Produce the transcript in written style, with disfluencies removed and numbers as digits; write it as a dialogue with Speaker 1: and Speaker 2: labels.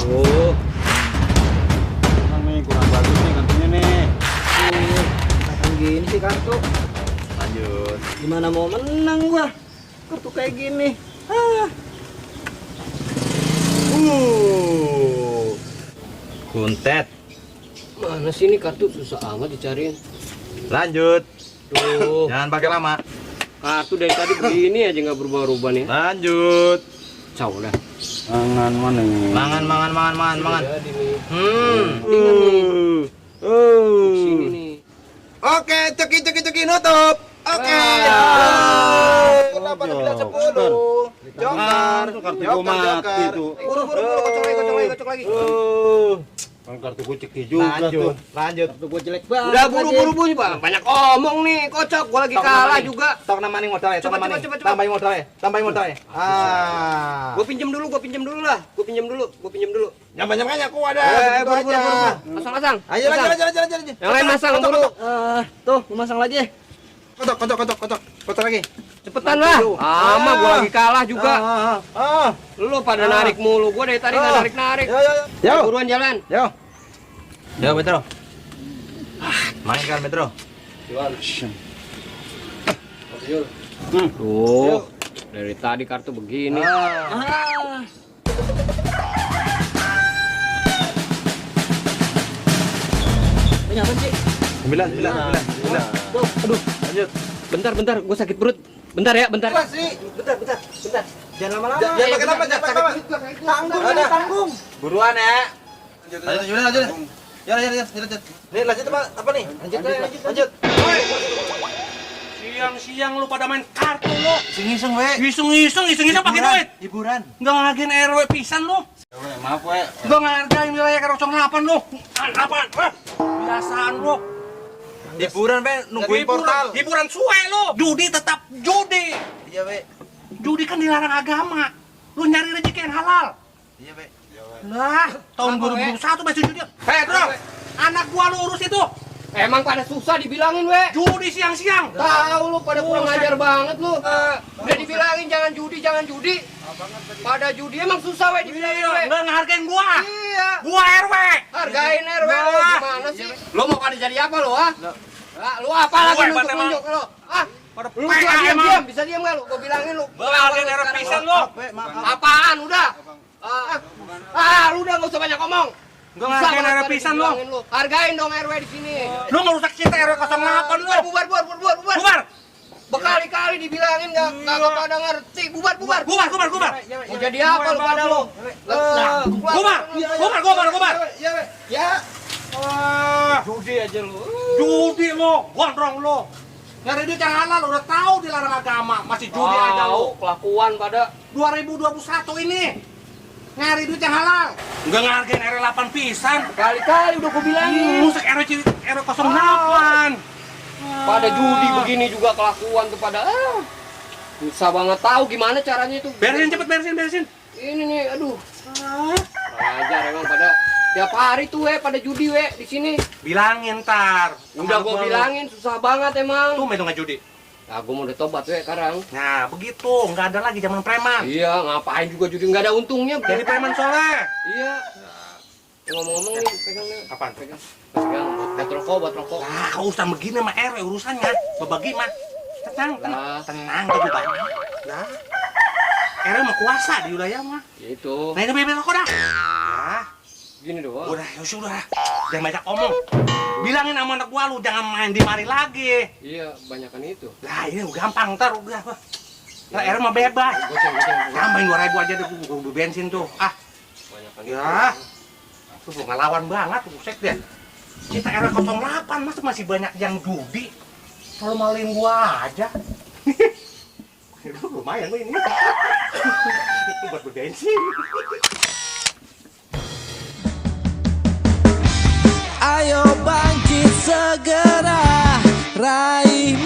Speaker 1: Oh,
Speaker 2: Emang nih kurang bagus nih kartunya nih.
Speaker 1: kayak gini sih kartu.
Speaker 2: Lanjut.
Speaker 1: Gimana mau menang gua? Kartu kayak gini. Ah.
Speaker 2: Kuntet.
Speaker 1: Mana sih ini kartu susah amat dicariin.
Speaker 2: Lanjut.
Speaker 1: Tuh,
Speaker 2: Jangan pakai lama.
Speaker 1: kartu dari tadi begini aja nggak berubah-ubah nih.
Speaker 2: Lanjut.
Speaker 1: Caw dah.
Speaker 2: Mangan mana nih? Mangan.
Speaker 1: Jadi nih. Sini nih.
Speaker 2: Oke, cuki nutup. Oke.
Speaker 1: Wah.
Speaker 2: 8, 9, 10. Joker.
Speaker 3: Kartu gua mati tuh.
Speaker 1: Buru-buru kocok lagi.
Speaker 3: Kan kartu gua ceki juga tuh.
Speaker 2: Lanjut.
Speaker 1: Kartu gua jelek banget.
Speaker 3: Udah
Speaker 1: buru-buru bunyi, Bang. Banyak omong nih, kocok. Gua lagi kalah juga.
Speaker 2: Tok nama nih modalnya,
Speaker 1: Coba.
Speaker 2: Tambahin modalnya.
Speaker 1: Gua pinjam dulu lah. Gua pinjam dulu.
Speaker 2: Yang banyak aku ada.
Speaker 1: Buru. Masang.
Speaker 2: Ayo lanjut.
Speaker 1: Yang lain masang dulu. Tuh, lu masang lagi.
Speaker 2: Kotak lagi.
Speaker 1: Cepetan lah. Lama gua lagi kalah juga. Lu pada
Speaker 2: Ah.
Speaker 1: narik mulu. Gua dari tadi nggak narik.
Speaker 2: Yo.
Speaker 1: Buruan jalan.
Speaker 2: Yo, Metro. Main kan Metro.
Speaker 1: Tuh. Dari tadi kartu begini. Banyak apa sih?
Speaker 2: 9.
Speaker 1: Tuh, aduh.
Speaker 2: Lanjut.
Speaker 1: Bentar, gua sakit perut. Bentar ya, bentar.
Speaker 2: Bentar.
Speaker 1: Jangan lama-lama.
Speaker 2: Jangan pakai lama, jangan pakai lama.
Speaker 1: Tanggung.
Speaker 2: Buruan ya. Lanjut. Ya. Nih, lanjut apa nih? Lanjut.
Speaker 4: Siang-siang lu pada main kartu lu.
Speaker 2: Iseng-iseng, we.
Speaker 4: Iseng-iseng pakai duit.
Speaker 2: Hiburan.
Speaker 4: Enggak ngargain RW pisan lu.
Speaker 2: Maaf, we.
Speaker 4: Enggak ngargain wilayah 08 lu. Apaan? Biasaan lu.
Speaker 2: Hiburan, we. Nungguin portal.
Speaker 4: Hiburan suwe lu. Judi tetap judi.
Speaker 2: Iya, we.
Speaker 4: Judi kan dilarang agama. Lu nyari rezeki yang halal.
Speaker 2: Iya, we.
Speaker 4: Lah, tahun 2021 masih judi. Bro, anak gua lu urus itu.
Speaker 1: Emang pada susah dibilangin, we.
Speaker 4: Judi siang-siang.
Speaker 1: Tahu lu pada kurang ajar banget lu. Udah dibilangin jangan judi. Pada judi emang susah, we, dibilangin, we.
Speaker 4: Enggak ngehargain gua.
Speaker 1: Iya.
Speaker 4: Gua RW.
Speaker 1: Hargain RW lu gimana sih? Lu mau pada jadi apa lu, ha? Lu apa lagi
Speaker 4: Gue pada
Speaker 1: nunjuk lu? Ah,
Speaker 4: Pada
Speaker 1: lu
Speaker 4: PA
Speaker 1: diam,
Speaker 4: emang.
Speaker 1: bisa diam enggak lu? Gua bilangin lu.
Speaker 4: Gua ngehargain RW pisan lu.
Speaker 1: Apaan udah? Lu udah nggak usah banyak ngomong.
Speaker 4: Enggak ngehargain RW pisan lu.
Speaker 1: Hargain dong RW di sini.
Speaker 4: Lu ngerusak cita RW 08 lu.
Speaker 1: Bubar.
Speaker 4: Bubar.
Speaker 1: Berkali-kali dibilangin nggak pada ngerti. Bubar.
Speaker 4: Gubar.
Speaker 1: Mau jadi apa lu pada lu?
Speaker 4: Gubar.
Speaker 1: Ya.
Speaker 4: Judi aja lu. Judi lu, gondrong lu. Nyari duit yang halal udah tahu dilarang agama, masih judi aja lu.
Speaker 1: Kelakuan pada
Speaker 4: 2021 ini. Nyari duit yang halal. Enggak ngehargain RW 8 pisan.
Speaker 1: kali-kali udah gua bilangin.
Speaker 4: Rusak RW 08.
Speaker 1: Pada judi begini juga kelakuan tuh pada susah banget tahu gimana caranya itu.
Speaker 4: Beresin.
Speaker 1: Ini nih, aduh. Ajar emang pada tiap hari tuh pada judi di sini.
Speaker 4: Bilangin ntar.
Speaker 1: Udah gua bilangin susah banget emang.
Speaker 4: Tuh main nggak judi.
Speaker 1: Nah, gua mau udah tobat sekarang.
Speaker 4: Nah, begitu. Nggak ada lagi zaman preman.
Speaker 1: Iya, ngapain juga judi nggak ada untungnya.
Speaker 4: Jadi preman soleh.
Speaker 1: Iya. Ngomong-ngomong nih, pegang nih.
Speaker 4: Apaan?
Speaker 1: Pegang buat rokok.
Speaker 4: Nah, urusan begini sama RW urusannya. Berbagi mah. Tenang. Tenang tuh Bang. Nah. RW mah kuasa di wilayah mah.
Speaker 1: Itu.
Speaker 4: Nah, ini bebek rokok dah. Nah,
Speaker 1: Gini doang.
Speaker 4: udah, ya sudah. Jangan banyak omong. Bilangin sama anak gua lu jangan main di mari lagi.
Speaker 1: Iya, banyakan itu.
Speaker 4: Lah, ini gampang ntar udah. Nah, RW mah bebas.
Speaker 1: Goceng.
Speaker 4: Tambahin 2.000 aja deh gua bensin tuh. Ah,
Speaker 1: Banyakan
Speaker 4: ya.
Speaker 1: itu.
Speaker 4: Tuh ngelawan banget tuh, sek deh. Kita RW 08 masa masih banyak yang judi. Kalau malin gua aja. Itu lumayan ini. Buat berbensin.
Speaker 5: Ayo bangkit segera, raih